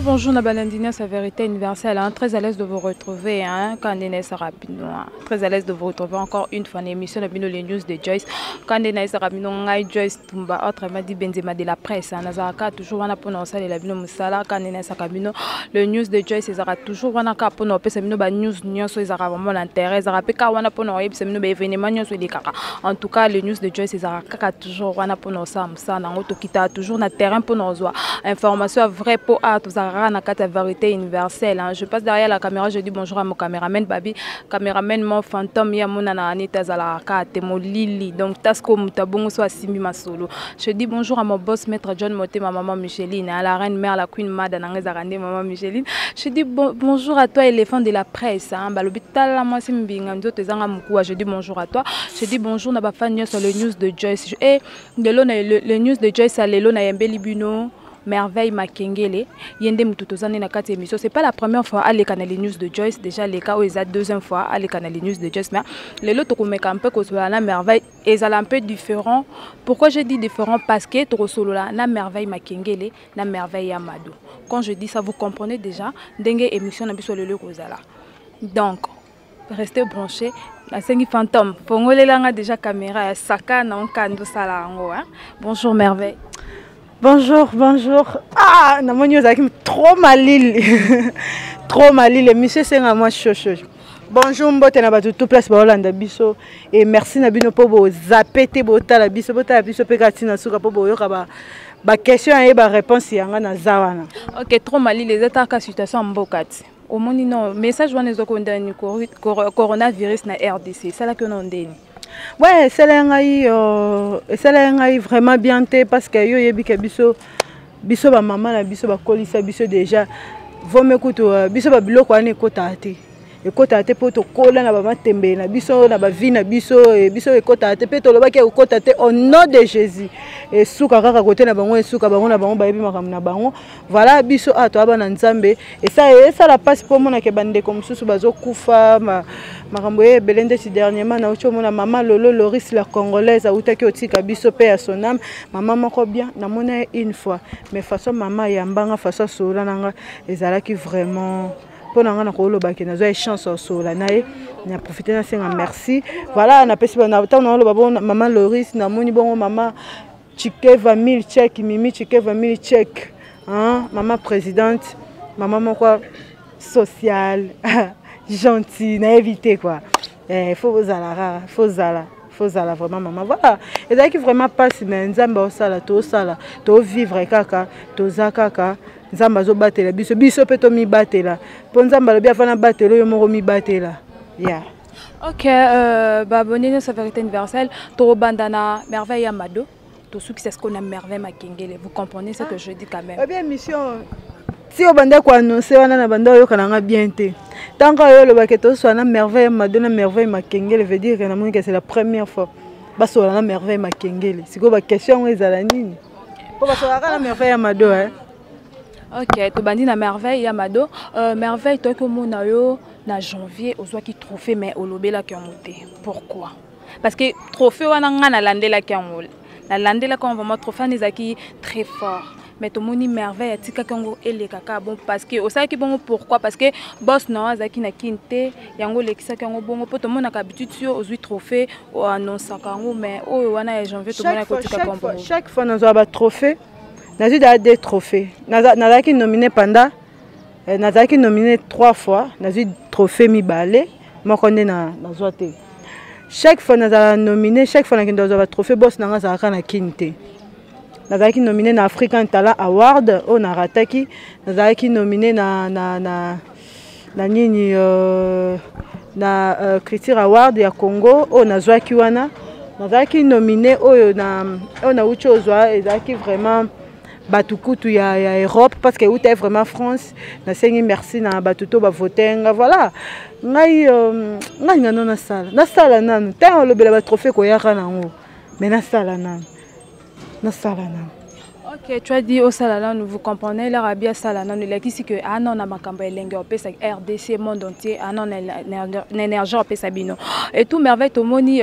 Bonjour, balandi nyonso ya Vérité Universelle. Hein, très à l'aise de vous retrouver. Hein, quand on rapidement. Hein, très à l'aise de vous retrouver encore une fois dans l'émission de les News de Joyce. Quand on rapidement, ngai Joyce Tumba, autrement dit Benzema de la presse. Hein, nazalaka toujours wana pona osalela bino mosala. Quand on est bino, le News de Joyce ezalaka toujours wana ka pona opesa bino ba news nyonso ezalaka vraiment l'intérêt. Ezalaka pe ka wana pona oyebisa bino ba événement nyonso elekaka. En tout cas, le News de Joyce ezalaka kaka toujours wana pona osala mosala nango, tokitaka toujours na terrain mpona kozwa information ya vrai, mpo a tozalaka kaka na kati ya Vérité Universelle, hein. Je passe derrière la caméra, je dis bonjour à mon caméraman Babi, caméraman mon fantôme, ye amonanaka neti azalaka kaka te, molili. Donc tasko moto abongo so asimbi masolo. Je dis bonjour à mon boss, maître John Motema, maman Micheline, à la reine mère, la queen mada nanga ezalaka nde maman Micheline. Je dis bon, bonjour à toi, éléphant de la presse, hein. Balobi tala mwasi mbinga nzoto ezanga mokuwa. Je dis bonjour à toi, je dis bonjour na bafan nyonso le News de Joyce. Et lelo na le News de Joyce, lelo nayembeli bino Merveille Makengele. Ye nde motu toza nde na kati ya émission. C'est pas la première fois aleka na les News de Joyce. Déjà aleka, oyo eza deuxième fois aleka na les News de Joyce. Mais lelo tokomeka mpe kozwala na Merveille, ezala un peu différent. Pourquoi je dis différent? Parce que tokosolola na Merveille Makengele na Merveille ya Mado. Quand je dis ça, vous comprenez déjà ndenge émission na biso lelo ekozala. Donc restez branchés. Nasengi fantôme fongolelanga déjà caméra ya saka na onkanda osala yango, hein? Bonjour Merveille. Bonjour, bonjour. Ah, namoni ozalaki trop malili, trop malili. Émission esenga mwa shosho. Bonjour, mbote na bato tout place baolanda biso et merci na bino mpo bozape te, botala biso, botala biso mpe kaka ntina suka mpo boyoka ba baquestion ya ye, baréponse yanga naza wana. Ok, trop malili eza taka situation ya mboka ti omoni no message wana ezokondani coronavirus na RDC esalaki ono ndeni? Ouais, esalaki ngai vraiment bien te, parce que yo oyebi ke biso bamama na biso bakolisa biso déjà vome kutu biso babiloko wana ekotaka te, ekotaka te, mpo tokola na bamatembele na biso, na bavie na biso. Biso ekotaka te, mpe tolobaki ekota te au nom de Jésus. Esuka kaka kote na bango, esuka bango na bango, bayebi makambo na bango. Voilà, biso awa toya bana Nzambe. Esala mpasi mpo omonake bandeko mosusu bazokufa, makambo ye ebele. Ndeti dernièrement nauti omona mama Lolo Loris la Congolaise autaki otika biso mpe ya son âme. Mama moko bien, namona ye une fois, mais façon mama ayambanga, façon asolola nanga ezalaki vraiment mpo na nga na kolobaki nazwa ye chance osolola na ye, na profite nasenga merci. Voilà, napesi ntango naoloba bongo mama Loris, namoni bongo mama Chikeva mille check, Mimi Chikeva mille check, hein? Mama présidente, mama moko sociale, gentil, nayebi te quoi. Faut ozala rara, faut ozala vraiment mama. Voilà, ezalaki vraiment mpasi, mais Nzambe aosala, tosala, tovivre kaka, toza kaka. Nzambe azobatela biso, biso mpe tomibatela, mpo Nzambe alobi afana batela oyo moko mibatela ya yeah. Ok, baabonné nyonso Vérité Universelle, tokobanda na Merveille ya Mado, tosukisa sikoyo na Merveille Makengele. Vous comprenez ce que je dis quand même? Obi émission ti obanda koannonce wana na banda oyoka nanga bien te. Ntango oyo olobaki toswala na Merveille Mado na Merveille Makengele, veut dire que namoni ke c'est la première fois basola na Merveille Makengele. Sikoyo baquestion yango ezala nini? Mpo basolaka na Merveille ya Mado, eh? Ok, tobandi na Merveille ya Mado. Merveille, toyaki omona yo na janvier, ozwaki trophée, mais olobelaki yango te. Pourquoi? Parce que trophée wana ngai nalandelaki yango, nalandelaki yango vraiment. Trophée wana ezalaki très fort, mais tomoni Merveille atikaki yango elekaka bon, parce que osalaki bongo. Pourquoi? Parce que boss na yo azalaki na kini te, yango olekisaki yango bongo? Mpo tomonaka habitude yo ozwi trophée, oannonsaka yango, mais oyo wana ya janvier tomonaki otikaka yango. Chaque fois nazwa batrophée, nazwi daa deux trophées. Nazalaki nominé pendant nazalaki nominé trois fois, nazwi trophée mibale, moko nde nazwa te. Chaque fois nazala nominé, chaque fois nakende kozwa batrophée, boss nanga azalaka na kini te. Nazalaki nominé na African Talent Award oyo narataki. Nazalaki nominé na nini, na Culture Award ya Congo oyo nazwaki wana. Nazalaki nominé oyo na oyo nauti ozwa, ezalaki vraiment bato kutu ya Europe, parce que eutai vraiment France. Nasengi merci na bato to bavote nga. Voilà, ngai ngai nga no nasala nanu ntango olobela batrophée koyaka nango, mais nasala nanu, nasala nanu. Ok, tu as dit osala nanu, vous comprenez l'arabi, asala nanu elakisi ke ana na makambo elenge opesa RDC, monde entier, ana na énergie opesa bino et tout. Merveille, tomoni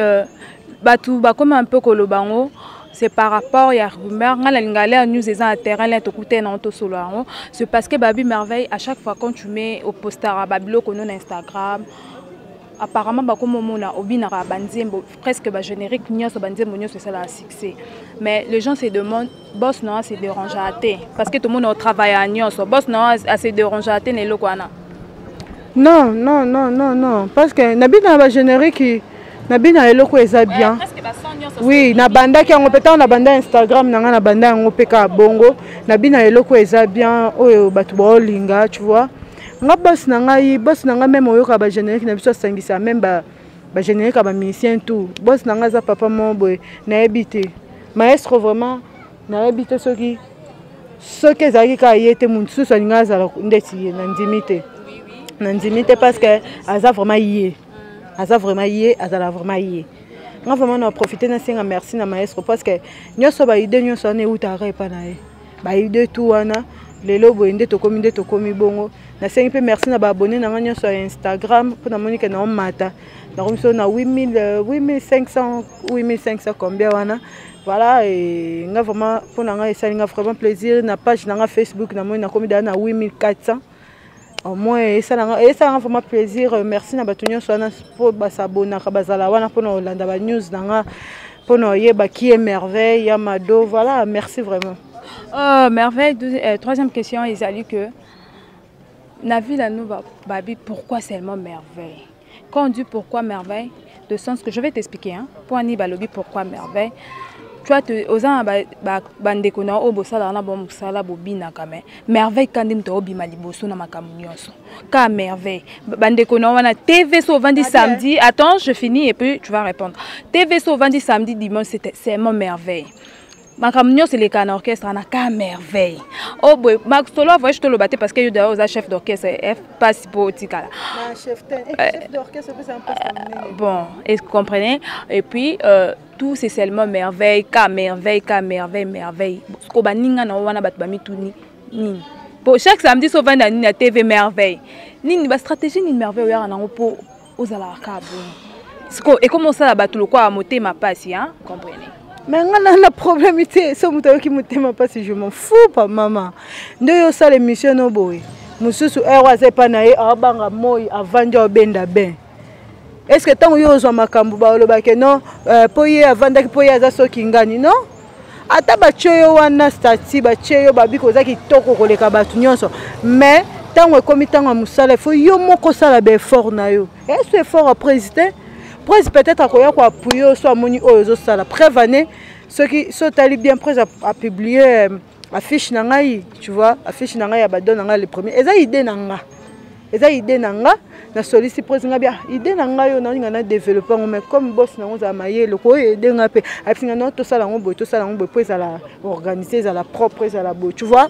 bato bakoma un peu koloba yango. C'est par rapport ya rumeur. Nga nalinga lea news eza na terrain lea tokutene nango tosolo yango. C'est parce que babi Merveille, à chaque fois quand tu mets au postara babiloko no na Instagram, apparemment bakomomona obinaka banzembo presque bagénérique nyonso, banzembo nyonso esalaka succès. Mais les gens se demandent, boss na se dérangea te? Parce que tomona otravailla nyonso, boss na ase dérangea te na eloko wana? Non, non, non, non, non, parce que nabina na bagénérique, nabina eloko eza bien. Oui, nabandaki yango mpe ntango nabanda Instagram na ngai, nabanda yango mpe kaka bongo, nabina eloko eza bien oyo bato baolinga, tu vois. Nga boss na ngai, boss na ngai même oyoka bagénérique na biso, asangisa même bagénérique ya bamusicien tout. Boss na ngai aza papa moko boye, nayebi te, maestro vraiment, nayebi te soki ezalaki kaka ye te, mosusu alingi azala ndeti ye, nandimi te, nandimi te, parce que aza vraiment ye, aza vraiment ye, azala vraiment ye. Nga vraiment na profite, nasenga merci na maestro, parce que nyonso baidée nyonso wana eutaka epa na ye, baidée tout wana. Lelo boye nde tokomi, nde tokomi bongo. Nasengi mpe merci na baabonné na nga nyonso ya Instagram, mpo namoni ke naomata, nakomi so na 8500, 8500 combien wana. Voilà. Et nga vraiment, mpo na nga esali nga vraiment plaisir. Na page na nga Facebook, namoni nakomi daa na 8400 au moins, esalanga vraiment plaisir. Merci na bato nyonso wana mpo basabonaka, bazala wana mpona kolanda banews na nga, mpona oyeba qui est Merveille ya Mado. Voilà, merci vraiment. Merveille, troisième question ezali que na vie na nous, babi pourquoi seulement Merveille? Quand on dit pourquoi Merveille, de sens que je vais t'expliquer, hein, po ani balobi pourquoi Merveille, tu vois, oza na bandeko na oyo bosalaka na bango mosala, bobinaka, mais Merveille ka nde moto aobima liboso na makambo nyonso, ka Merveille. Bandeko na wana TV so ovandi samedi, attends, je finis et puis tu vas répondre. TV so ovandi samedi, dimanche, c'est seulement Merveille. Makambo nyonso elekaka na orchestre na ka Merveille. O boye masolo ya voyage toloba te, parce que yo d'ailleurs oza chef d'orchestre, f pasi mpo otikala. Bon, et comprenez, et puis tout c'est seulement Merveille, ka Merveille, ka Merveille, Merveille. Ko baninga na wana, bato bamituni nini po chaque samedi so ovanda nini na TV Merveille, nini bastratégie nini Merveille oyaka nango mpo ozalaka kaka bongo? Siko ekoma osala bato lokola motema pasi, hein, comprenez. Mais nga na problème te. So moto ayoki motema mpasi, je m'en fous. Pa mama nde oyo osala émission no boye, mosusu ere aza epa na ye, aobanga moi, avandi, aobenda ben. Est ce que ntango yo ozwa makambo, balobake non, mpo ye avandaki, mpo ye aza soki ngani? Non, ata batie yo wana statut, batie yo babiki oza kitoko koleka bato nyonso, mais ntango ekomi ntango ya mosala, ifo yo moko osala baeffort na yo. Eso effort ya président, prise peut-être akoya koappuyer yo so amoni oyo ozosala. Preuve ane, soki so otali bien, prise apublie affiche na ngai, tu vois, affiche na ngai ya badon na ngai, le premier eza idée na nga, eza idée na nga. Nasolisi prise nga bia idée na ngai oyo naolinga na développe yango, mais comme boss nango ozala mayele, koyo aide nga mpe, ayebisi nga: non, tosala yango boye, tosala yango boye mpo ezala organisé, ezala propre, ezala boye, tu vois.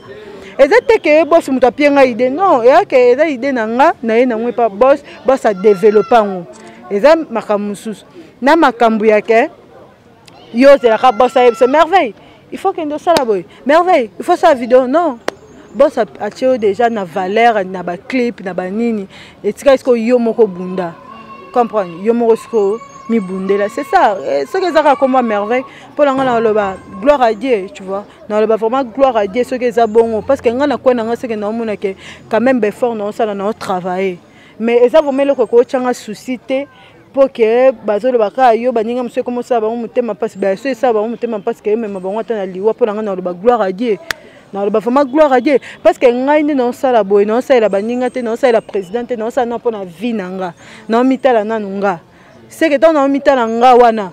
Eza te ke boss moto apie ngai idée, non, eyake eza idée na nga, na ye nango epa boss, boss adéveloppe yango. Eza makambo mosusu na makambo ya ke yo ozelaka boss ayebisa Merveille il faut kende osala boye, Merveille il faut sala video. Non, boss atie yo déjà na valeur na baclip na banini, etikali sikoyo yo moko bunda, comprendre, yo moko sikoyo mibundela, c'est ça. Soki eza kaka komwa Merveille, mpo na ngai naloba gloire à Dieu, tu vois, naloba vraiment gloire à Dieu soki eza bongo, parce que ngai na kwe na ngai soki naomona ke quand même baeffort naosala, naotravailler, mais eza vraiment eloko ekotyanga souci te, mpo ke bazoloba kaka yo. Baninga mosusu ekoma osala bango motema mpasi, baso esala bango motema mpasi ke emema bango ata na liwa. Mpo na ngai naloba gloire à Dieu, naloba vraiment gloire à Dieu, parce que ngai nde naosala boye, naosalela baninga te, naosalela président te, naosala na mpo na vie na nga, naomitala nanu nga. Seke ntango naomitala nga wana,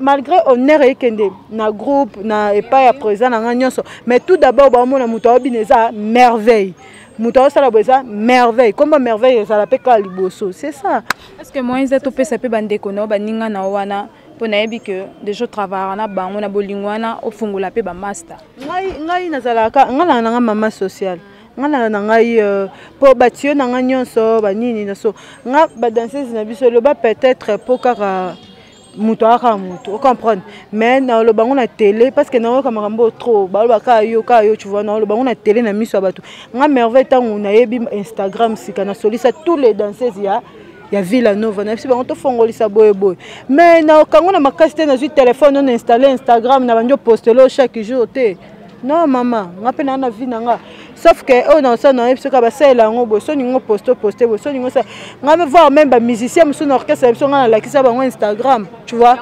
malgré honneur ekende na groupe na epai ya président na nga nyonso, mais tout d'abord baomona moto aobina eza Merveille, moto aosala boye eza Merveille, komba Merveille ezala mpe kaka liboso, c'est ça. Est ce que moyen eza topesa mpe bandeko na yo, baninga na yo wana, mpo nayebi ke déjà travaillaka na bango na bolingo wana, ofungola mpe bamaster? Ngai nazalaka, ngai na nanga mama sociale, ngai na ngai mpo batio na ngai nyonso banini na so nga badanseuse na biso, eloba peut-être mpo kaka moto akaka moto ocomprendre, mais naloba yango na télé parce que nayoka makambo trop, baloba kaka yo, kaka yo, tu vois. Naloba yango na télé na miso ya bato. Nga Merveille, ntango nayebi Instagram sika, nasolisa tous les danseuses ya Ya Villa Nova, nayebisi bango tofongolisa boye boye, mais nakango na makasi te. Nazwi telefone oyo, na installe Instagram, na bandi opostele chaque jour te. Non mama, nga mpe naa na vie na nga, sauf que oyo nasala, nayebi soki basalela yango boye. So ningo poste, poste boye, so ningo osala nga, voir même bamusicien mosusu na orchestre na biso, nga nalakisa bango Instagram, tu vois.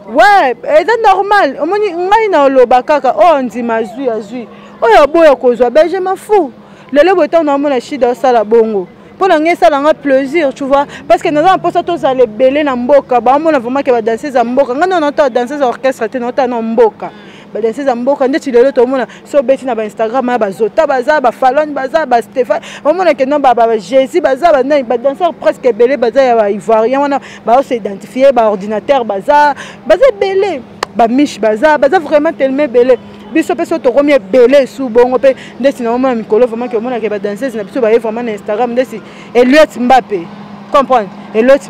Ouais, eza normal. Omoni ngai na oloba kaka oyo ndima azwi, azwi oyo aboya kozwa, ben je m'en fous. Lelo boye, ntango naomona Shida osala bongo, mpo na ngai esalanga plaisir, tu vois, parce que naza na mposa tozala ebele na mboka. Baomona vraiment ke badanseuse ya mboka, ngai nao naotala danseuse ya orchestre te, naotala na mboka badanseuse ya mboka. Ndeti lelo tomona so obeti na bainstagram ya bazota, baza bafalone, baza baStéphane, omona ke non, baJésus baza, banani, badanseur presque ebele baza ya baivoirien wana, baose identifie baordinateur, baza ebele, bamiche baza vraiment tellement ebele. Biso mpe so tokomi ebele esu bongo mpe ndeti naomona mikolo vraiment ke omonake badanseuse na biso baye vraiment na Instagram, ndeti Eliot Mbape, comprendre, Eliot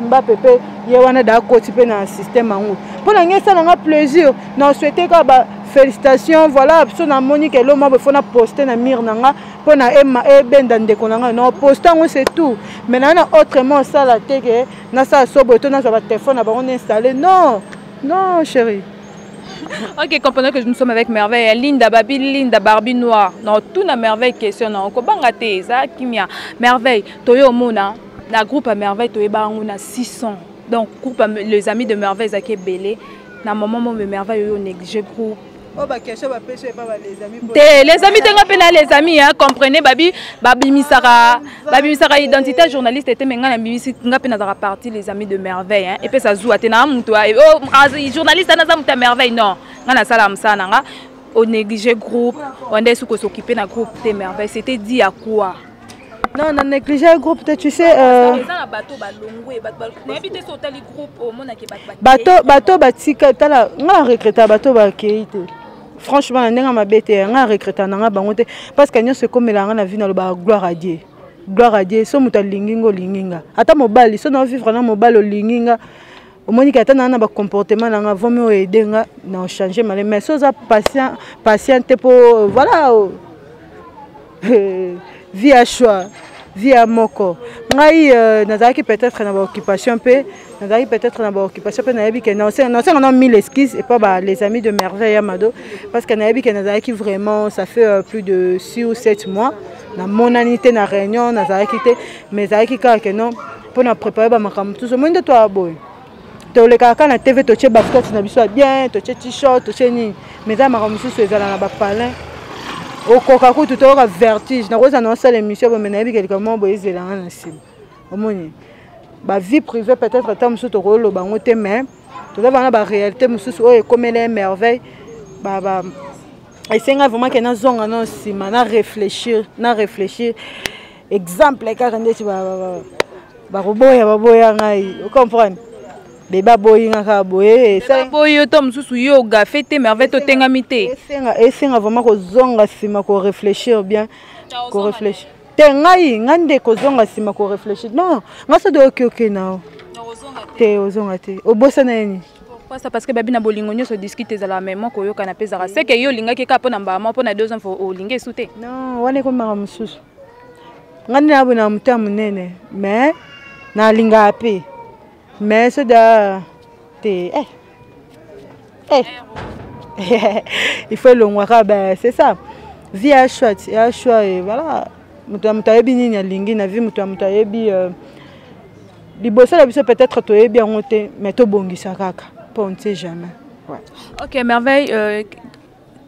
Mbape mpe ye wana da akoti mpe na système yango. Mpo na ngai esalanga plaisir, na souhaite kaka ba félicitation, voilà. So namoni ke eloko moko fo na poste na mire na nga mpo na ebenda ndeko na ngai, na poste yango, c'est tout. Mais naa na autrement osala te ke nasala so boye to nazwa batelefone na bango na installe. Non, non, chérie. Ok, comprenez que nous sommes avec Merveille. Linda Babi, Linda Barbie Noire. Non, tout na Merveille question. Non, kobanga te, eza kimia. Merveille, toyo mona, na groupe à Merveille, toyo ba na 600. Donc, groupe les amis de Merveille, zaki belé. Na moment mo Merveille yo négligé groupe. Oh, ba question ba pesi pas ba les amis. Te, les amis te, nga pe na les amis hein, comprenez, babi babimisaka identité journaliste te, mais nga na bimisi, nga pe nazaka partie les amis de Merveille hein. Et puis ça joue te na mutu, oh, journaliste naza mutu ya Merveille. Non, nga nasala mosala na nga. Onéglige groupe, wanda esuki os'occupe na groupe te. Merveille, c'était dit à quoi? Non, na négligé groupe te, tu sais. Eza na bato balongwe, nayebi te so otali groupe, omonaki bato. Bato batika, tala, nga na regretta bato bakei te. Franchement, na ndenge mabe te, nga na regretta na nga bango te, parce que nyonso ekomela nga na vie, nalobaka gloire à Dieu, gloire à Dieu. So moto alingi nga, olingi nga, ata mobali, so na vivre na mobali, olingi nga, omoni ke ata naa na bacomportement na nga, vomi oyo aide nga na ochange male. Mais so oza patient, patient te, mpo voilà, vie ya choix, vie ya moko. Ngai nazalaki peut-être na baoccupation mpe, nazalaki peut-être na baoccupation mpe, nayebi ke naosenga na mille excuses epa ba les amis de Merveille ya Mado, parce que nayebi ke nazalaki vraiment, ça fait plus de 6 ou 7 mois namonani te na réunion, nazalaki te. Mais ezalaki kaka ke non, mpona préparer bamakambo mosusu. Omoni nde toya boye, tolekaka kaka na TV, totie basket na biso ya bien, totie t-shirt, totie nini, mais eza makambo mosusu ezala na bapalin, okoka kutu toyoka vertige. Nakozala na osala émission boye, me nayebi ke likambo moko boye ezelanga na nsima. Omoni bavie privée, peut-être ata mosusu tokoloba yango te, mais toza bana baréalité mosusu oyo ekomela ye Merveille. Esenga vraiment ke nazonga na nsima, na réfléchir, na réfléchir. Exemple kaka ndeti bakoboya, baboya ngai, ocomprendre, bebe aboyi nga kaka boye. Boyi yo to mosusu yo ogafe te, Merveille, totengami te. Esenga vraiment kozonga nsima, koréfléchir bien, koréfléchir te. Ngai nde kozonga nsima, koréfléchir, non, ngai so de oke oke nao te, ozonga te, obosana ye nini. Pourquoi ça? Parce que babi na bolingo nyonso discute ezalaka, mais moko oyokana mpe ezalaka seke yo olingaki kaka mpo na mbala moko, mpo na 2 ans olingi esu te. Non, wana ekomaka mosusu. Ngai nde nabona moto ya monene, mais nalingaka mpe, mais so da te, eh. Il faut elongwaka, ben c'est ça, vie ya choix, ya choix, et voilà. Moto ya moto ayebi nini alingi na vie, moto ya moto ayebi liboso na biso, peut-être toyebi yango te, mais tobongisa kaka mpo on ne sait jamais, ouais. Ok Merveille,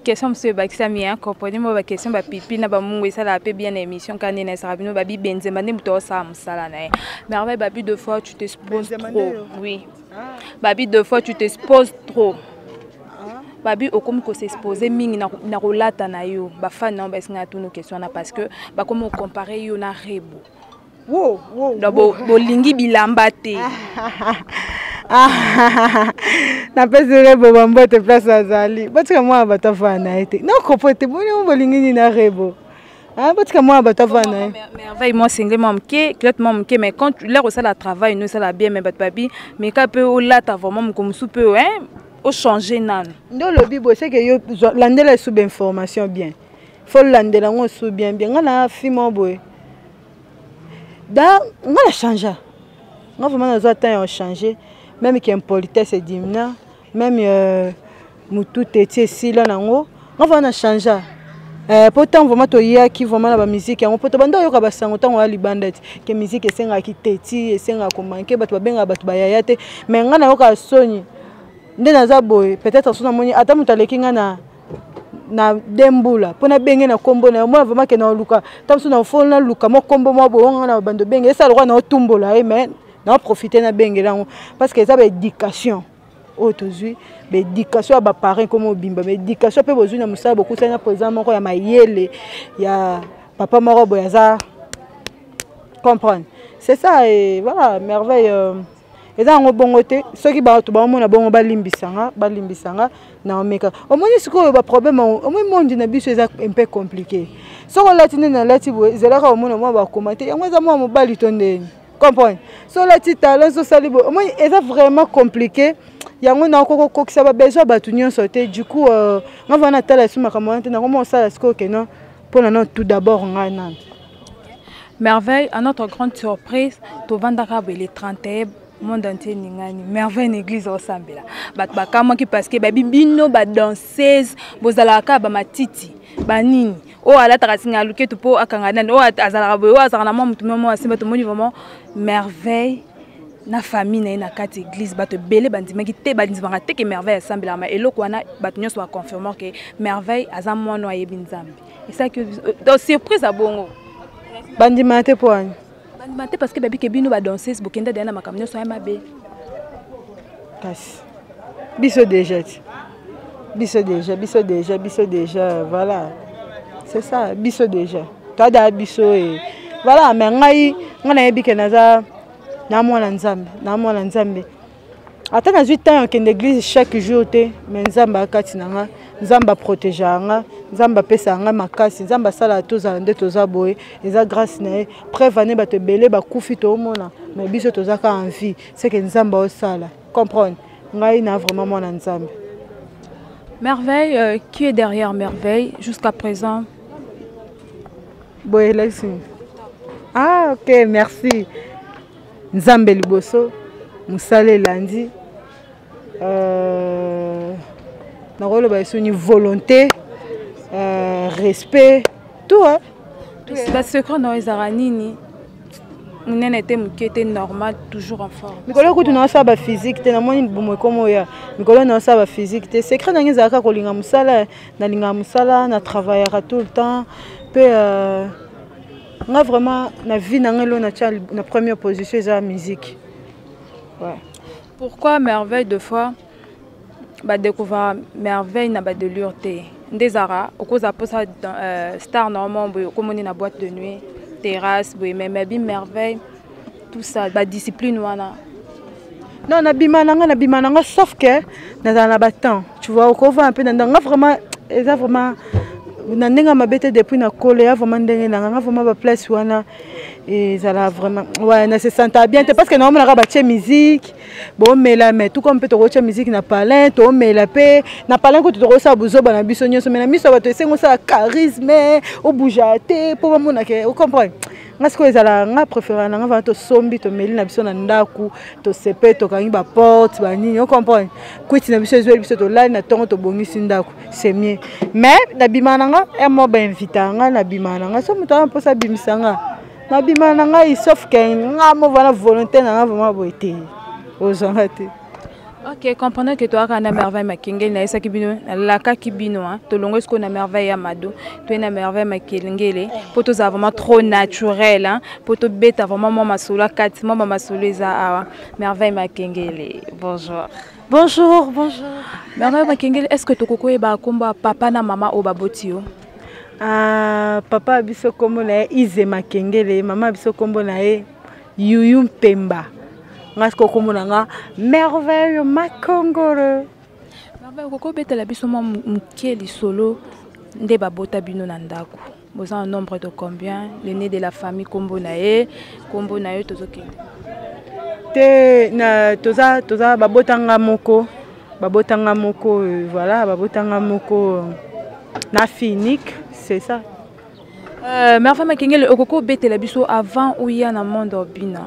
question mosusu ebakisami hein, comprenez mo baquestion bapipi na bamungu esalaka mpe bien na émission kaka nde naesaka bino. Babi Benzema nde moto aosala mosala na ye. Merveille, babi deux fois tu t'exposes trop. Oui, babi deux fois tu t'exposes trop. Babi okomi kosexpose mingi na kolata na yo. Bafani na yo baesinga tunu question wana, parce que bakomi ocompare yo na Rebo. Donc bolingi bilamba te. Napesi Rebo bambote place azali. Botika mwana bato afana na ye te, nakopo te. Boni bolingi nini na Rebo? Botika mwana bato afana na ye. Merveille, moi sengle mwa moke, culotte mwa moke, mais quand l'air osala travail no esala bien. Mais bato babi meka mpe olata vraiment moko mosusu mpe ochange nanu. Nde olobi boye, seke yo landela esu bainformation bien, faut landela yango esu bien bien. Ngai na fi moko boye. Da nga na changea, nga vraiment nazwa temps ya changer, même ki impolitesse edimina, même mutu teti esila nango, nga vraiment na changea. Po ntango vraiment toyaki vraiment na bamusike yango, mpo tobanda oyoka basango ntango ya libanda ti ke musike esengaki teti, esengaka komanke bato, babengaka bato bayaya te. Mais nga nayokaka soni nde naza boye. Peut-être so namoni ata moto aleki nga na dembula mpo nabenge na nkombo na yo, mona vraiment ke naoluka ta mosusu na fo naluka mo nkombo mwa boye nga na bando obenge, esala lokola naotumbola ye, mais naoprofite nabengela yango, parce que eza baéducation oyo tozwi, baéducation ya baparent komo obimba, baéducation mpe bozwi na mosala. Bokusani na président moko ya mayele, ya papa moko boye aza comprendre, c'est ça. Et voilà, Merveille, eza yango bongo te. Soki bato baomona bongo, balimbisanga, balimbisanga na omeka. Omoni sikoyo baproblème, omoni mondi na biso eza un peu compliqué. Soki olati nde nalati boye, ezalaka omona mwa bakoma te, yango eza mwa mobali to ndeni, comprendre. So olati talon, so osali boye, omoni eza vraiment compliqué. Yango nakoki kokokisa babesoin ya bato nyonso te. Du coup, nga vana natala esu makambo wana te, nakoma kosala sikoyo keno mpona no tout d'abord ngai nano. Merveille, à notre grande surprise, tovandaka boye le 31, monde entier ningani, Merveille na église osambela. Bato bakamwaki parce que babi bino badanseuse bozalaka kaka bamatiti banini, oyo alataka singa ya luketu mpo akanga nani, oyo azalaka boye, oyo azalaka na mwa motu moko asimba. Tomoni vraiment Merveille na famille na ye na kati église. Bato ebele bandimaki te, bandimaka te ke Merveille asambelaka, ma eloko wana bato nyonso baconfirmer ke Merveille aza mwana oyo ayebi Nzambe. Esalaki donc surprise ya bongo. Bandimaka te mpo wani? Bandima te parce que babi ke bino badanseuse bokenda deya na makambo nyonso ya mabe. Kasi biso déjà ti, biso déjà, biso déjà, biso déjà, voilà, c'est ça, biso déjà toadaa biso e voilà. Mais ngai, ngai nayebi ke naza na mwana Nzambe, na mwana Nzambe. Ata nazwi temps ya okende église chaque jour te, mais Nzambe akati na nga, Nzambe aprotégeaka nga, Nzambe apesaka nga makasi, Nzambe asalaka tozala nde toza boye, eza grâce na ye. Preuve ane, bato ebele bakufi, toomona, mais biso toza kaka en vie, c'est que Nzambe aosala, comprendre. Ngai na vraiment mwana Nzambe. Merveille, qui est derrière Merveille jusqu'à présent? Boye elakisi. Ah ok, merci. Nzambe liboso, mosala elandi, nakoloba esoni volonté, respect, tout, hein? Basecret na yo ezalaka nini? Monene te, moke te, normal, toujours en forme? Mikolo kutu naosala baphysique te, namoni bomo ekoma oya. Mikolo naosala baphysique te. Secret nange ezalaka kolinga mosala. Nalingaka mosala, na travaillaka tout le temps mpe nga vraiment na vie na ngai, elo natia na première position eza musique, ouais. Pourquoi Merveille, deux fois badécouvrir Merveille na badelure te? Nde ezalaka okozala mposa star normalement boye, okomoni na boîte de nuit, terrasse boye, mais mabi Merveille, tout ça, badiscipline wana? Non, nabima na nga, nabima na nga, sauf que nazala na batemps, tu vois, okovanda mpe na ndanga. Vraiment eza vraiment na ndenge ya mabe te. Depuis nakola, ya vraiment ndenge na nga, nga vraiment baplace wana ezala vraiment, ouais, na se senta bien te, parce que naomonaka batie musique, bomela, mais tout comme mpe tokotia musique na palin, tomela mpe na palin, kutu tokosala buzoba na biso nyonso, mais na miso ya bato esengi osala charisme, obouja te mpo bamonake, ocomprendre. Nga sikoyo ezala nga préféré na nga vana, tosombi, tomeli na biso na ndako, tosepe, tokangi baporte, banini, ocomprendre, kwiti na biso ezweli biso, tolali, na ntongo tobongisi ndako, c'est mieux. Mais nabimaka na nga e mo bainvita nga, nabimaka na nga. So moto wana mposa abimisa nga, nabimaka na ngai, sauf ke nga mo vana volonté na nga vraiment boye te, ozwanga te. Ok, comprenez que toyaka na Merveille Makengeli. Nayesaki bino, nalakaki bino, tolongo sikoyo na Merveille ya Mado, toye na Merveille Makengele mpo tozala vraiment trop naturel, mpo tobeta vraiment mwa masolo akati, mwa bamasolo eza awa. Merveille Makengele, bonjour. Bonjour, bonjour. Merveille Makengele, est ce que tokoki koyeba nkombo ya papa na mama oyo baboti yo? Ah, papa ya biso nkombo na ye Ize Makengele, mama ya biso nkombo na ye Yuyu Mpemba. Nga sikoyo nkombo na nga Merveille Makongolo. Merveille, okoki obetela biso mwa moke lisolo nde babota bino na ndako? Boza en nombre de combien? L'aîné de la famille, nkombo na ye, nkombo na ye, tozokende. Te, na toza babotanga moko, babotanga moko, voilà, babotanga moko na fille unique, c'est ça. Merveille Makengele, okoki obetela biso avant oya na monde obina,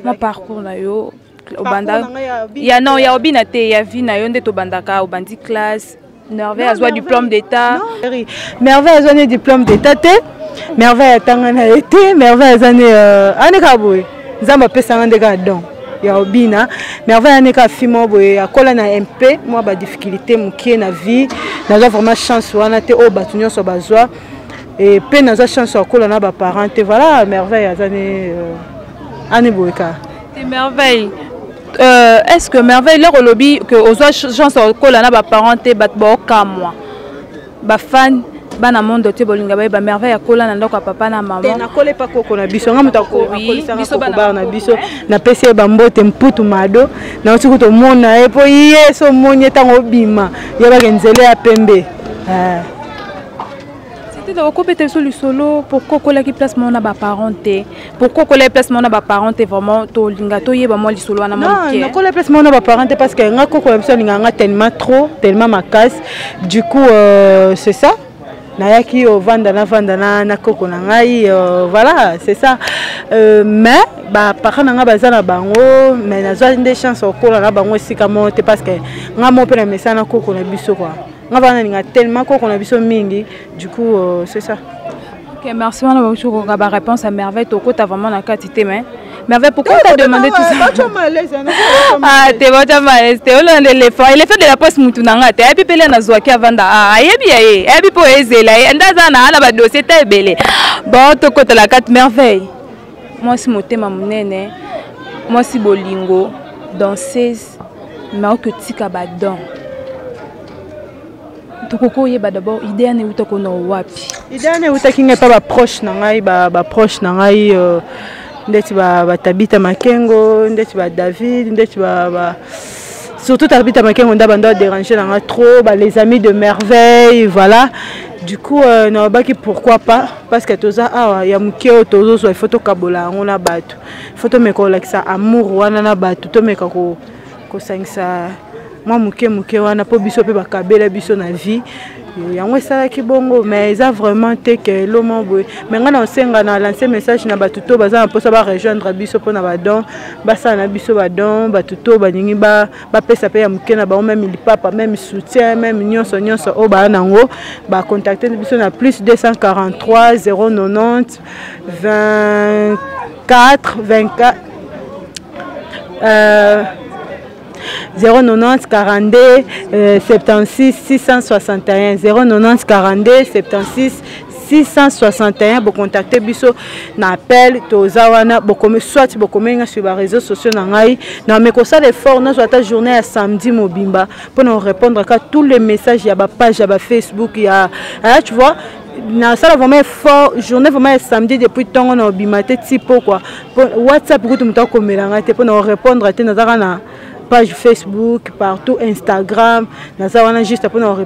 mwa parcours na yo obanda ya, non, ya obina te, ya vie na yo nde tobandaka, obandi classe, Merveille azwa diplôme d'état? Merveille azwa ne diplôme d'état te, Merveille atanga na ye te. Merveille aza ne ane kaka boye, Nzambe apesanga nde kaka don ya obina. Merveille ane kaka fi moko boye, akola na mp mwa badifficulté mokie na vie. Nazwa vraiment chance wana te oyo bato nyonso bazwa, mpe nazwa chance ya kola na baparent te. Voilà, Merveille aza ne ane boye kaka. Te, Merveille, est ce que Merveille, lero olobi que ozwa chance okola na baparent te, bato baokamwa, bafan bana monde te bolinga bayeba Merveille akola na ndako ya papa na mama? Nakola epa koko na biso. Nga moto akolisanga koko bar na biso, napesi ye bambote, Mputu Mado. Nauti kuta omona ye, mpo ye so omoni ye ntango obima, yebaka nzela ya pembe. C'était okobeta biso lisolo pourquoi okolaki place moko na baparent te, pourquoi okolaki place moko na baparent te. Vraiment tolinga toyeba mwa lisolo wana. Moke. Nakola place moko na baparent te parce que nga koko na biso alingaka nga tellement trop, tellement makasi. Du coup, c'est ça, nayaki ovanda, navanda na koko na ngai. Voilà, c'est ça. Mais baparent na ngai baza na bango, mais nazwa nde chance okola na bango esika moko te parce que nga moko mpe na mesana na koko na biso quoi. Nga bana nalinga tellement koko na biso mingi. Du coup, c'est ça. Ok, merci. Wana bauti kokoka baréponse ya Merveille, tokota vraiment na kati te. Mais Merveille, pourquoi t'as demandé tout ça? Ah te, batia malaise te. Olanda éléphant, éléphant de la presse, mutu na nga te ayebi pele nazwaki avanda. Ah, ayebi ya ye, ayebi mpo ezela ye nde aza na ana badossier ta ebele. Bon, tokota la kati. Merveille, mwasi motema monene, mwasi bolingo, danseuse, mais okotika badon, tokoki oyeba d'abord idée wana euta kona wapi? Idée wana eutaki ngai mpa baproche na ngai, baproche na ngai, ndeti batabita Makengo, ndeti badavid, ndeti ba surtout Tabita Makengo nda bando adéranger na nga trop, ba les amis de Merveille. Voilà, du coup, nalobaki pourquoi pas, parce que toza awa ya moke oyo tozozwa, il faut tokabola yango na bato, il faut tomeka kolakisa amour wana na bato, tomeka kosangisa mwa moke moke wana mpo biso mpe bakabela biso na vie. Yango esalaki bongo, mais eza vraiment te ke eloma boye. Mais ngai na osenga na lance message na bato to baza na mposa barejoindre biso mpona badon, basala na biso badon. Bato to balingi bapesa mpe ya moke na bango, même lipapa, même soutien, même nyonso nyonso oyo baya nango, bacontacte biso na plus 243 090 24 24 090 42 76 661, 090 42 76 661. Bocontacte biso na appel, toza wana. Bokomi soit bokomi nga sur baréseaux sociaux na ngai. Na me kosala effort, nazwa ata journée ya samedi mobimba mpona korépondre ka tous les messages ya bapage ya bafacebook ya, tu vois, nasala vraiment effort, journée vraiment ya samedi depuis ntongo na obima te ti pokwa. WhatsApp kutu moto akomela ngai te mpona korépondre te. Nazaka na page Facebook partout, Instagram, naza wana juste mpona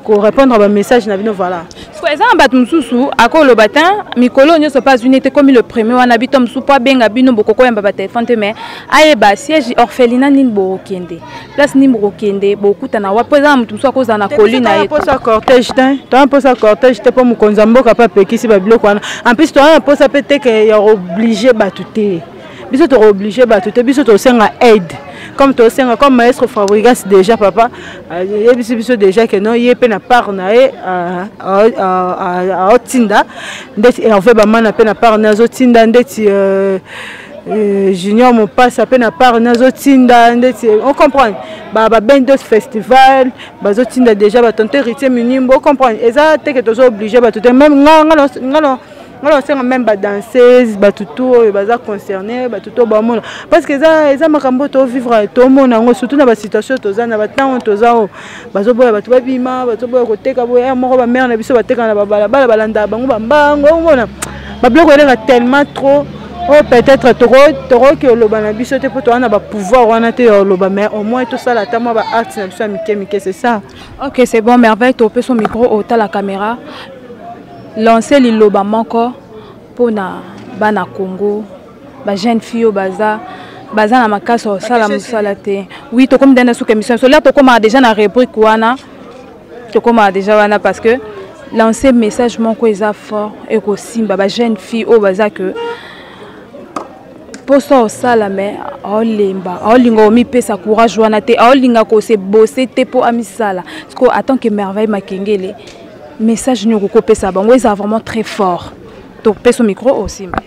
korépondre bamessage na bino. Voilà. Eza na bato mosusu akoloba te mikolo nyonso mpe azwi nete komi le premier wana bito mosusu mpo abenga bino, bokoko oyamba batelefone te, mais ayeba siège orphelinat nini bokokende, place nini bokokende, bokutana wapi, mpo eza na moto mosusu akozala na koli na ye. Mposa cortège te, toza mposa cortège te, mpo mokonzi ya mboka mpe apekisi babiloko wana. En plus, toza na mposa mpe teke ya kooblige bato te. Biso tokooblige bato te, biso tosenga aide comme tosenga comme maestro Fabrigas déjà, papa ayebisi biso déjà ke non, ye mpe na part na ye aotinda, ndeti Hervé Bamana mpe na part na ye azotinda, ndeti Junior Mopasa mpe na part na azotinda, ndeti ocomprendre babendos festival bazotinda déjà, batonto Héritier Minimbo, ocomprendre. Eza teke tozo oblige bato te. Même nga nga nasenga même badanseuse, bato tu oyo baza concerné, bato to bamona, parce que eza makambo tovivre, tomona yango, surtout na basituation toza na batango toza oyo bazoboya bato babima, bazoboya koteka boye moko. Bamare na biso bateka na babalabala, balandaka bango bambango, omona babiloko eleka tellement trop oyo peut-être tokoki oloba na biso te mpo toza na bapouvoir wana te ya oloba, mais au moins tosala ata mwa baacte na biso ya mike mike, c'est ça. Ok, c'est bon. Merveille, topesa micro, otala caméra, lance liloba moko mpona bana Congo, bajeune fille oyo baza na makasi osala mosala te. Oui, tokomi dana suka émission solaire, tokomaka déjà na rubrique wana, tokomaka déjà wana parce que Lancer message moko eza fort ekosimba ba jeune fille oyo baza que mposa osala me aolemba, aolinga omipesa courage wana te, aolinga kose bose te mpo amisala. Siko en tant que Merveille Makengele, message nini okoki kopesa bango eza vraiment très fort? Topesa micro, osimba.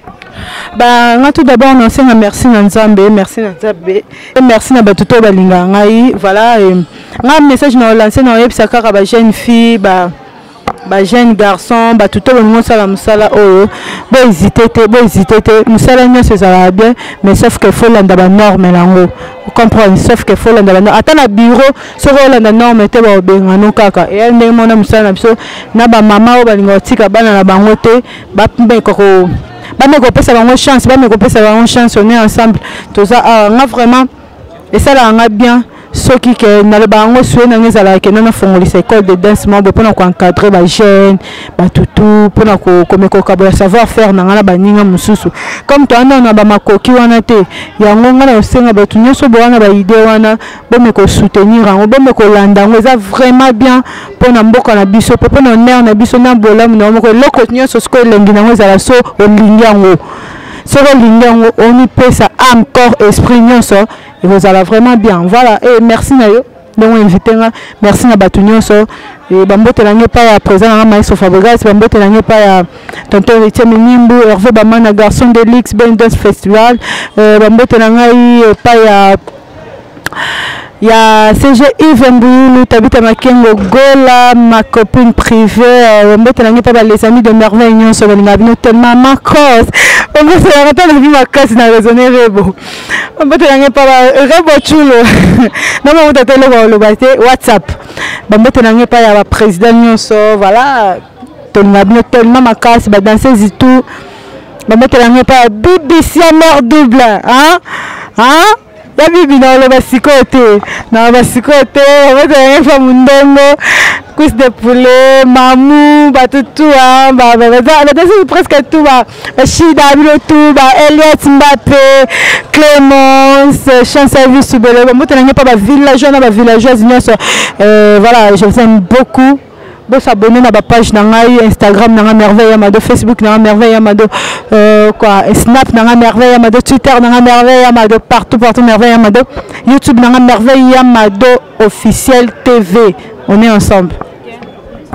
Ba nga, tout d'abord nasenga merci na Nzambe, merci na Nzambe et merci na bato to balingaka ngai. Voilà, nga message na olance, na oyebisa kaka ba jeune fille, ba jeune garçon, bato to bolingi osala mosala oyo, bohésite te, bohésite te. Mosala nyonso ezalaka bien, mais sauf que faut landa banorme nango, comprendre? Sauf que faut landa banorme. Ata na bureau, soki olanda norme te, baobengano kaka. Eya ndenge mona mosala na biso na bamama oyo balinga kotika bana na bango te, bameka ko bameka kopesa bango chance, bameka kopesa bango chance. On est ensemble, toza awa. Nga vraiment esalaka nga bien soki ke naloba yango, souhait na nga ezalaka ke nana fongolisa école de danse moko boye mpona koencadre bajeune batutu, mpona komeka kokabola savoir faire na nga na baninga mosusu. Comme toanda na bamakoki wana te, yango nga na kosenga bato nyonso bo wana baidée wana, bomeka kosoutenir yango, bomeka kolanda yango. Eza vraiment bien mpona mboka na biso, mpe mpona honneur na biso na bolamu na yango moko. Eloko nyonso sikoyo, elengi nango ezala so olingi yango. Soki olingi yango, omipesa âme, corps, esprit nyonso, ekozala vraiment bien. Voilà, et merci na yo ndenge invité nga. Merci na bato nyonso. Bambote na ngai epai ya président nanga Maestro Fabregas, bambote na ngai epai ya tonton Héritier Minimbu, Hervé Bamana, garçon de luxe, Ben Dance Festival. Bambote na ngai epai ya CG Yves Mbuyulu, Tabita Makengo Gola, ma copine privée. Mbote na ngai mpe les amis de Merveille nyonso, balingaka bino tellement. Macross, bambote na ngai tala makasi na raisonner rebo. Bambote na ngai mpa Rebo Chulo na mamuta te, eloko oloba te. WhatsApp, bambote na ngai epai ya baprésident nyonso. Voilà, tolingaka bino tellement makasi. Badanseuse tout, bambote na ngai epai ya BBC ya mare double, hein? Hein? Ya bibi, na oloba sikoyo te, naloba sikoyo te. Bambote na ngai fa mondongo, cuisse de poulet, mamu, bato tout, badanseuse presque tout, bashida bino tout, ba Eliot Mbape, Clémence, Chance Service Subele. Bambote na ngai mpa bavillageois na bavillageoise nyonso. Voilà, je vous aime beaucoup. Bosabone na bapage na ngai: Instagram na ngai Merveille Yamado, Facebook na ngai Merveille Yamado, quoi, Snap na ngai Merveille Yamado, Twitter na ngai Merveille Yamado, partout, partout Merveille Yamado, YouTube na ngai Merveille Yamado officiel TV. On est ensemble.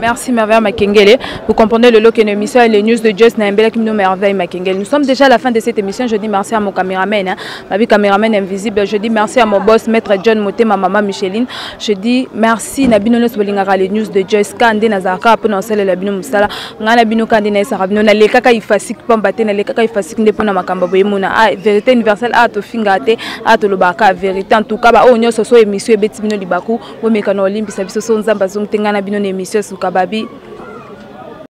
Merci Merveille Makengele. Vous comprenez le look et l'émission et les news de Just Naembela qui nous Merveille Makengele. Nous sommes déjà à la fin de cette émission. Je dis merci à mon caméraman, hein, ma vie caméraman invisible. Je dis merci à mon boss, Maître John Moté, ma maman Micheline. Je dis merci na bino nyonso bolingaka les news de Joyce Kande nazalaka mpo na kosalela bino mosala. Ngai na bino kande nayesaka bino, nalekaka ifasik pamba te, nalekaka ifasik nde mpona makambo boyemona. Ah, vérité universelle, ah, tofingaka te, ah, tolobaka vérité. En tout cas, baoyo nyonso so émission ebeti bino libaku, bomeka na olimbisa biso. So Nzambe azongi te, ngai na bino na émission esuka babi.